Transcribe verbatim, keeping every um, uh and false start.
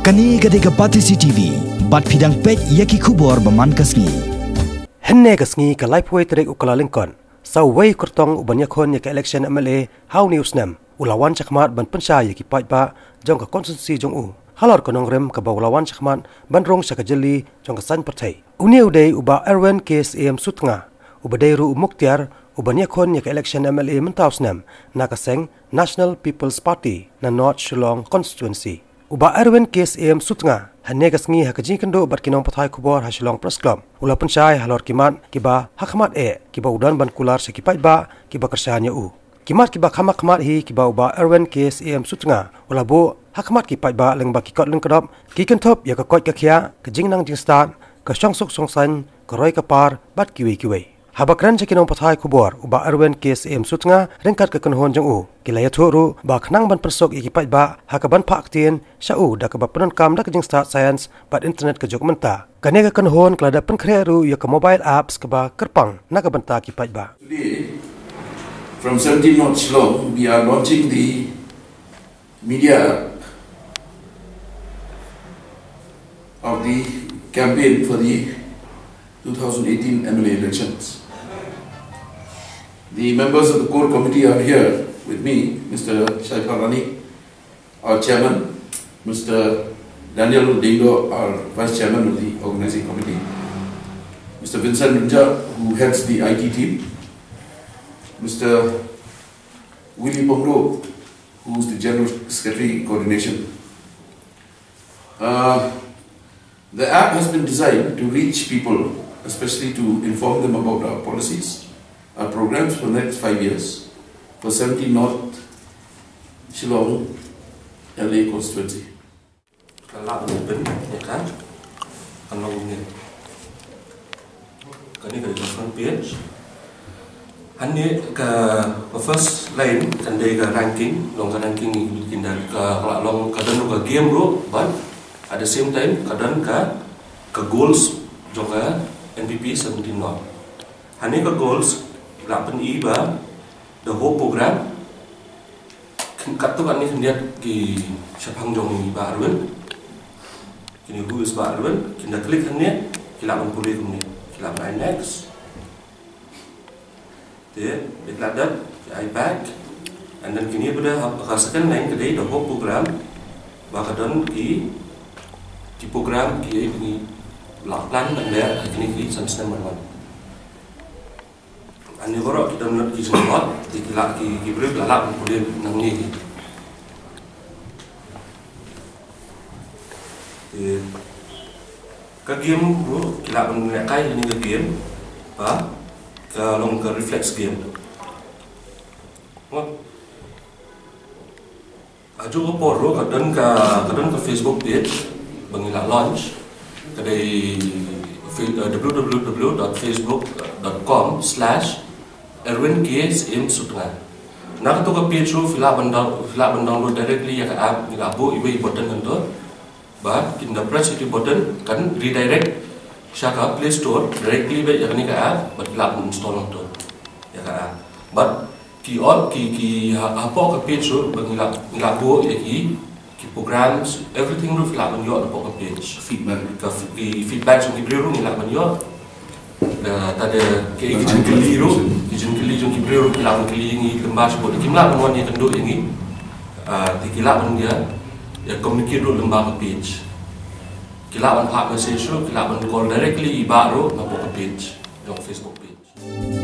Kane ka dei ka Batesi T V, bad phi dang peit ïa ki khubor ba man ka sngi. Hynne ka sngi ka laiphew tarik u Kyllalyngkot, sa uwei u kyrtong uban ïakhun ïa ka election M L A ha une u snem, u la wan shakhmat ban pynshai ïa ki paidbah jong ka constituency jong u halor ka nongrim kaba u la wan shakhmat ban rung sha ka jylli jong ka saiñ pyrthei. Une u dei u Bah Erwin K Syiem Sutnga, uba dei ruh u mukhtiar uban ïakhun ïa ka election M L A mynta u snem na ka seng National People's Party na North Shillong Constituency. U Bah Erwin K Syiem Sutnga, hynne ka sngi ha ka jingïakynduh bad ki nongpathai khubor ha Shillong Press Club, u la pynshai halor ki mat kiba ha khmat eh kiba u don ban kular sha ki paidbah kiba kyrshan ïa u. Ki mat kiba kham ha khmat hi kiba u Bah Erwin K Syiem Sutnga u la buh ha khmat ki paidbah lyngba ki kot lyngkdop, ki kynthup ïa ka koit ka khiah, ka jingnang jingstad, ka shongsuk shongsaiñ, ka roi ka par bad kiwei kiwei. Haba kren sha ki nongpathai khubor, u Bah Erwin K Syiem Sutnga, ryngkat ka kynhun jong u, ki la ïathuh ruh ba khnang ban pyrsuk ïa ki paidbah ha kaban phah ktien sha u da kaba pyndonkam da ka jingstad science bad internet ka juk mynta, kane ka kynhun ka la dep pynkhreh ruh ïa ka mobile apps kaba kyrpang na ka bynta ki paidbah. Today, from seventeen North Shillong, we are launching the media app of the campaign for the two thousand eighteen M L A elections. The members of the core committee are here with me, Mister Shaipal Rani, our chairman, Mister Daniel Dingdo, our vice chairman of the organizing committee, Mister Vincent Runja, who heads the I T team, Mister Willy Pongro, who's the general secretary coordination. Uh, the app has been designed to reach people, especially to inform them about our policies, our programs for the next five years for seventeen North Shillong L A constituency. Ka lah ban pyn ïa ka, kan long ne. Kane ka dei ka front page. Hangne ka, ka first line kan dei ka ranking, long ka ranking kin da ka, ka lah long ka don ka game ruh, but at the same time ka don ka, ka goals jong ka N P P seventeen North. Hangne ka goals lah pyn-i ba the whole program. Katto katne khyndiat ki shaphang jong i Bah Erwin. Kine who is Bah Erwin, kin da click hangne, ki lah ban pule kumne, ki lah ban ai next. Te, bad ki lah dep, ki ai back. And then kine pat ha ka second line ka dei the whole program. Ba ka don ki, ki program ki ai kine lah plan ban leh ha kine ki san snem ban wan. Ani baroh ki download ki jingmut, ki, ki lah, ki, ki briew ki lah ban pule nangne hi. Ki, ka game ruh, ki lah ban lehkai kane ka game, ba ka long ka reflex game. Mo? Aju ka por ruh ka don ka, ka don ka Facebook page ba ngi la launch, ka dei fe-, eh, W W W dot facebook dot com slash Erwin K Syiem Sutnga. Na kato ka page ruh phi lah ban down-, phi lah ban download directly ïa ka app, ngi la buh iwei i button hangto. Bad kin da press ïa ki button kan redirect sha ka Play Store directly beit ïa kane ka app, bad phi lah ban install hangto ïa ka app. Bad ki all, ki, ki ha, hapoh ka page ruh ba ngi la, ngi la buh ïa ki, ki programs, everything ruh phi lah ban ïoh hapoh ka page. Feedback. Ka f-, ki feedback jong ki briew ruh ngi lah ban ïoh. Da, ta da ki, ki jingkylli ruh, ki jingkylli jong ki briew ruh ki lah ban kylli ïa ngi lyngba shibun. Kim lah ban wan ïakynduh ïa ngi. Ah, te ki lah ban ïa, ïa communicate ruh lyngba ka page. Ki lah ban phah message ruh, ki lah ban call directly i Bah ruh napoh ka page, jong Facebook page.